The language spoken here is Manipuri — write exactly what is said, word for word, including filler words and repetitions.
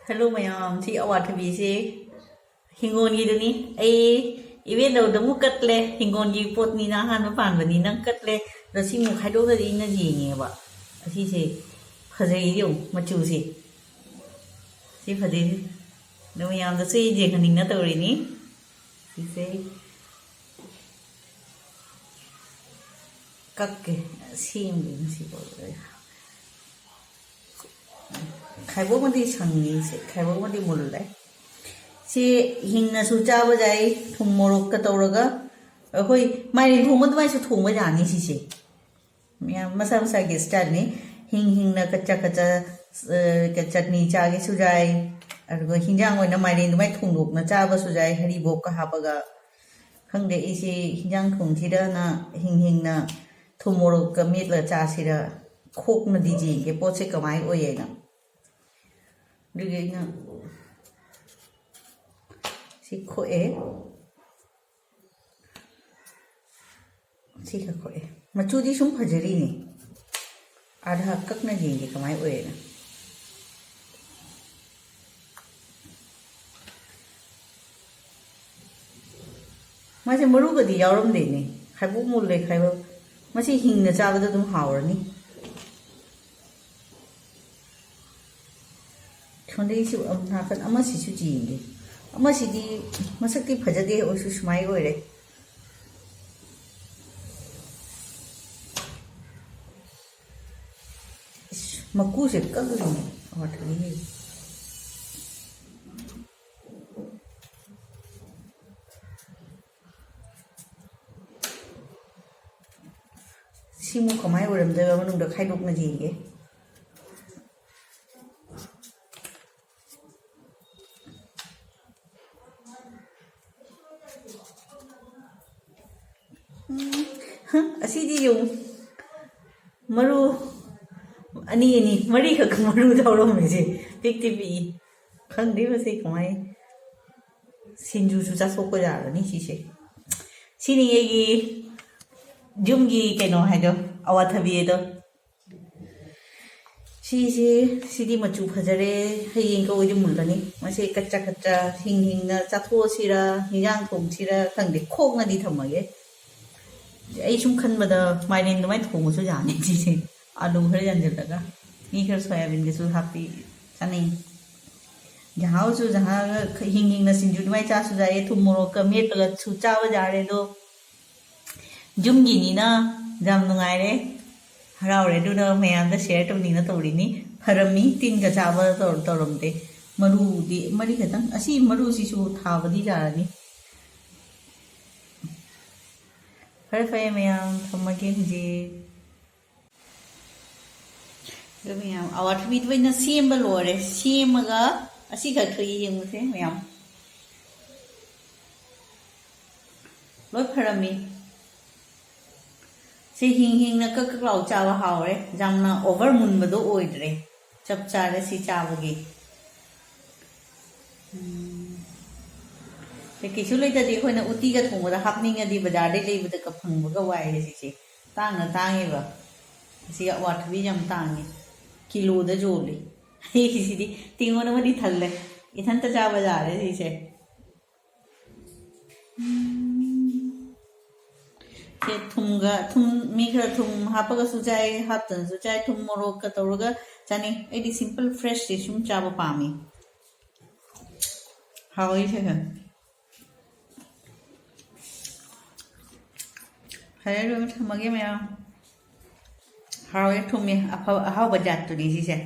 ꯍꯜꯂꯣ ꯃꯌꯥꯝ, ꯁꯤ ꯑꯋꯥꯊꯕꯤꯁꯦ ꯍꯤꯡꯒꯣꯜꯒꯤꯗꯨꯅꯤ꯫ ꯑꯩ ꯏꯕꯦꯟꯗꯧꯗ ꯑꯃꯨꯛ ꯀꯠꯂꯦ꯫ ꯍꯤꯡꯒꯣꯜꯒꯤ ꯄꯣꯠꯅꯤꯅ ꯑꯍꯥꯟꯕ ꯄꯥꯟꯕꯅꯤꯅ ꯀꯠꯂꯦ꯫ ꯑꯗꯣ ꯁꯤ ꯑꯃꯨꯛ ꯈꯥꯏꯗꯣꯛꯅꯗꯤ ꯑꯩꯅ ꯌꯦꯡꯉꯦꯕ꯫ ꯑꯁꯤꯁꯦ ꯐꯖꯩ, ꯌꯦꯡꯉꯨ ꯃꯆꯨꯁꯦ꯫ ꯁꯤ ꯐꯖꯩ꯫ ꯑꯗꯣ ꯃꯌꯥꯝꯗꯁꯨ ꯑꯩ ꯌꯦꯡꯍꯟꯅꯤꯡꯅ ꯇꯧꯔꯤꯅꯤ꯫ ꯁꯤꯁꯦ ꯀꯛꯀꯦ, ꯁꯦꯝꯒꯦ ꯉꯁꯤꯐꯥꯎ꯫ ꯈꯥꯏꯕꯣꯛꯃꯗꯤ ꯁꯪꯉꯤ, ꯁꯦ ꯈꯥꯏꯕꯣꯛꯃꯗꯤ ꯃꯨꯜꯂꯦ꯫ ꯁꯤ ꯍꯤꯡꯅꯁꯨ ꯆꯥꯕ ꯌꯥꯏ, ꯊꯨꯝ ꯃꯣꯔꯣꯛꯀ ꯇꯧꯔꯒ꯫ ꯑꯩꯈꯣꯏ ꯃꯥꯏꯔꯦꯟ ꯊꯣꯡꯕ ꯑꯗꯨꯃꯥꯏꯅꯁꯨ ꯊꯣꯡꯕ ꯌꯥꯅꯤ ꯁꯤꯁꯦ꯫ ꯃꯌꯥꯝ ꯃꯁꯥ ꯃꯁꯥꯒꯤ ꯁ꯭ꯇꯥꯏꯜꯅꯤ꯫ ꯍꯤꯡ ꯍꯤꯡꯅ ꯀꯆꯥ ꯀꯆꯥ, ꯑ, ꯆꯠꯅꯤ ꯆꯥꯒꯦꯁꯨ ꯌꯥꯏ, ꯑꯗꯨꯒ ꯍꯤꯟꯖꯥꯡ ꯑꯣꯏꯅ ꯃꯥꯏꯔꯦꯟ ꯑꯗꯨꯃꯥꯏꯅ ꯊꯣꯡꯗꯣꯛꯅ ꯆꯥꯕꯁꯨ ꯌꯥꯏ, ꯍꯔꯤꯕꯣꯞꯀ ꯍꯥꯞꯄꯒ꯫ ꯈꯪꯗꯦ, ꯑꯩꯁꯦ ꯍꯤꯟꯖꯥꯡ ꯊꯣꯡꯁꯤꯔꯅ ꯍꯤꯡ ꯍꯤꯡꯅ ꯊꯨꯝ ꯃꯣꯔꯣꯛꯀ ꯃꯦꯠꯂ ꯆꯥꯁꯤꯔ ꯈꯣꯛꯅꯗꯤ ꯌꯦꯡꯒꯦ, ꯄꯣꯠꯁꯦ ꯀꯃꯥꯏꯅ ꯑꯣꯏꯌꯦꯅ꯫ ꯑꯗꯨꯒꯤ ꯑꯩꯅ ꯁꯤ ꯈꯣꯛꯑꯦ꯫ ꯁꯤ ꯈꯛ ꯈꯣꯛꯑꯦ꯫ ꯃꯆꯨꯗꯤ ꯁꯨꯝ ꯐꯖꯔꯤꯅꯦ꯫ ꯑꯥꯗ ꯀꯛꯅ ꯌꯦꯡꯒꯦ ꯀꯃꯥꯏ ꯑꯣꯏꯌꯦꯅ꯫ ꯃꯥꯁꯦ ꯃꯔꯨꯒꯗꯤ ꯌꯥꯎꯔꯝꯗꯦꯅꯦ꯫ ꯈꯥꯏꯕꯣꯛ ꯃꯨꯜꯂꯦ, ꯈꯥꯏꯕꯣꯛ꯫ ꯃꯁꯤ ꯍꯤꯡꯅ ꯆꯥꯕꯗ ꯑꯗꯨꯝ ꯍꯥꯎꯔꯅꯤ꯫ ꯁꯣꯝꯗꯩꯁꯨ ꯅꯥꯀꯟ ꯑꯃꯁꯤꯁꯨ ꯌꯦꯡꯒꯦ꯫ ꯑꯃꯁꯤꯗꯤ ꯃꯁꯛꯇꯤ ꯐꯖꯗꯦ, ꯑꯣꯏꯁꯨ ꯁꯨꯃꯥꯏ ꯑꯣꯏꯔꯦ꯫ ꯏꯁ, ꯃꯀꯨꯁꯦ ꯀꯛꯂꯤꯅꯦ꯫ ꯑꯋꯥꯊꯕꯤꯒꯤ꯫ ꯁꯤꯃꯨꯛ ꯀꯃꯥꯏ ꯑꯣꯏꯔꯝꯗꯣꯏꯕ ꯃꯅꯨꯡꯗ ꯈꯥꯏꯗꯣꯛꯅ ꯌꯦꯡꯒꯦ꯫ ꯎꯝ, ꯍ, ꯑꯁꯤꯗꯤ ꯌꯦꯡꯉꯨ꯫ ꯃꯔꯨ ꯑꯅꯤ, ꯑꯅꯤ, ꯃꯔꯤꯈꯛ ꯃꯔꯨ ꯇꯧꯔꯝꯃꯤꯁꯦ꯫ ꯄꯤꯛꯇꯤ ꯄꯤꯛꯏ꯫ ꯈꯪꯗꯦ ꯃꯁꯤ ꯀꯃꯥꯏ꯫ ꯁꯤꯡꯖꯨꯁꯨ ꯆꯥꯊꯣꯛꯄ ꯌꯥꯔꯅꯤ ꯁꯤꯁꯦ꯫ ꯁꯤꯅꯤ ꯑꯩꯒꯤ ꯌꯨꯝꯒꯤ ꯀꯩꯅꯣ ꯍꯥꯏꯗꯣ, ꯑꯋꯥꯊꯕꯤ ꯍꯥꯏꯗꯣ꯫ ꯁꯤꯁꯦ, ꯁꯤꯗꯤ ꯃꯆꯨ ꯐꯖꯔꯦ꯫ ꯍꯌꯦꯡ ꯀꯧꯏꯗꯤ ꯃꯨꯜꯂꯅꯤ꯫ ꯃꯁꯤ ꯀꯠꯆꯥ ꯀꯠꯆꯥ ꯍꯤꯡ ꯍꯤꯡꯅ ꯆꯥꯊꯣꯛꯑꯁꯤꯔꯥ, ꯍꯤꯟꯖꯥꯡ ꯊꯣꯡꯁꯤꯔꯥ ꯈꯪꯗꯦ, ꯈꯣꯛꯅꯗꯤ ꯊꯝꯃꯒꯦ꯫ ꯑꯩ ꯁꯨꯝ ꯈꯟꯕꯗ ꯃꯥꯏꯔꯦꯟ ꯑꯗꯨꯃꯥꯏꯅ ꯊꯣꯡꯕꯁꯨ ꯌꯥꯅꯤ ꯁꯤꯁꯦ꯫ ꯑꯥꯂꯨ ꯈꯔ ꯌꯥꯟꯁꯤꯜꯂꯒ, ꯃꯤ ꯈꯔ ꯁꯣꯌꯥꯕꯤꯟꯒꯁꯨ ꯍꯥꯞꯄꯤ, ꯆꯥꯅꯩ꯫ ꯖꯍꯥꯎꯁꯨ ꯖꯍꯥꯒ ꯍꯤꯡ ꯍꯤꯡꯅ ꯁꯤꯡꯖꯨ ꯑꯗꯨꯃꯥꯏꯅ ꯆꯥꯁꯨ ꯌꯥꯏꯌꯦ, ꯊꯨꯝ ꯃꯣꯔꯣꯛꯀ ꯃꯦꯠꯂꯒꯁꯨ ꯆꯥꯕ ꯌꯥꯔꯦ꯫ ꯑꯗꯣ ꯌꯨꯝꯒꯤꯅꯤꯅ ꯌꯥꯝ ꯅꯨꯡꯉꯥꯏꯔꯦ, ꯍꯔꯥꯎꯔꯦ꯫ ꯑꯗꯨꯅ ꯃꯌꯥꯝꯗ ꯁꯤꯌꯔ ꯇꯧꯅꯤꯡꯅ ꯇꯧꯔꯤꯅꯤ꯫ ꯐꯔꯝꯃꯤ, ꯇꯤꯟꯒ ꯆꯥꯕ ꯇꯧꯔ-, ꯇꯧꯔꯝꯗꯦ꯫ ꯃꯔꯨꯗꯤ ꯃꯔꯤ ꯈꯛꯇꯪ, ꯑꯁꯤ ꯃꯔꯨꯁꯤꯁꯨ ꯊꯥꯕꯗꯤ ꯌꯥꯔꯅꯤ꯫ ꯐꯔꯦ ꯐꯔꯦ ꯃꯌꯥꯝ, ꯊꯝꯃꯒꯦ ꯍꯧꯖꯤꯛ꯫ ꯑꯗꯨ ꯃꯌꯥꯝ, ꯑꯋꯥꯊꯕꯤꯗꯣ ꯑꯩꯅ ꯁꯦꯝꯕ ꯂꯣꯏꯔꯦ꯫ ꯁꯦꯝꯃꯒ ꯑꯁꯤꯈꯛ ꯊꯣꯛꯏ ꯌꯦꯡꯉꯨꯁꯦ ꯃꯌꯥꯝ꯫ ꯂꯣꯏ ꯐꯔꯝꯃꯤ꯫ ꯁꯤ ꯍꯤꯡ ꯍꯤꯡꯅ ꯀꯛ ꯀꯛ ꯂꯥꯎ ꯆꯥꯕ ꯍꯥꯎꯔꯦ꯫ ꯌꯥꯝꯅ ꯑꯣꯚꯔ ꯃꯨꯟꯕꯗꯣ ꯑꯣꯏꯗ꯭ꯔꯦ꯫ ꯆꯞ ꯆꯥꯔꯦ ꯁꯤ ꯆꯥꯕꯒꯤ꯫ ꯎꯝ꯫ ꯁꯤ ꯀꯩꯁꯨ ꯂꯩꯇꯗꯤ ꯑꯩꯈꯣꯏꯅ ꯎꯇꯤꯒ ꯊꯣꯡꯕꯗ ꯍꯥꯞꯅꯤꯡꯉꯗꯤ ꯕꯖꯥꯔꯗꯩ ꯂꯩꯕꯗꯒ ꯐꯪꯕꯒ ꯋꯥꯏꯔꯦ ꯁꯤꯁꯦ꯫ ꯇꯥꯡꯅ ꯇꯥꯡꯉꯦꯕ꯫ ꯑꯁꯤ ꯑꯋꯥꯊꯕꯤ ꯌꯥꯝ ꯇꯥꯡꯉꯦ꯫ ꯀꯤꯂꯣꯗ ꯌꯣꯜꯂꯤ꯫ ꯑꯩꯒꯤꯁꯤꯗꯤ ꯇꯦꯡꯀꯣꯠ ꯑꯃꯗꯤ ꯊꯜꯂꯦ꯫ ꯏꯊꯟꯇ ꯆꯥꯕ ꯌꯥꯔꯦ ꯁꯤꯁꯦ꯫ ꯁꯦ ꯊꯨꯝꯒ, ꯊꯨꯝ, ꯃꯤ ꯈꯔ ꯊꯨꯝ ꯍꯥꯞꯄꯒꯁꯨ ꯆꯥꯏ, ꯍꯥꯞꯇꯅꯁꯨ ꯆꯥꯏ꯫ ꯊꯨꯝ ꯃꯣꯔꯣꯛꯀ ꯇꯧꯔꯒ ꯆꯥꯅꯩ꯫ ꯑꯩꯗꯤ ꯁꯤꯝꯄꯜ ꯐ꯭ꯔꯦꯁꯁꯦ ꯁꯨꯝ ꯆꯥꯕ ꯄꯥꯝꯃꯤ꯫ ꯍꯥꯎꯋꯤ ꯁꯤꯁꯦ꯫ ꯐꯔꯦ, ꯂꯣꯏꯅ ꯊꯝꯃꯒꯦ ꯃꯌꯥꯝ꯫ ꯍꯥꯎꯋꯦ, ꯊꯨꯝꯃꯦ꯫ ꯑꯐ-, ꯑꯍꯥꯎꯕ ꯖꯥꯠꯇꯨꯅꯤ ꯁꯤꯁꯦ꯫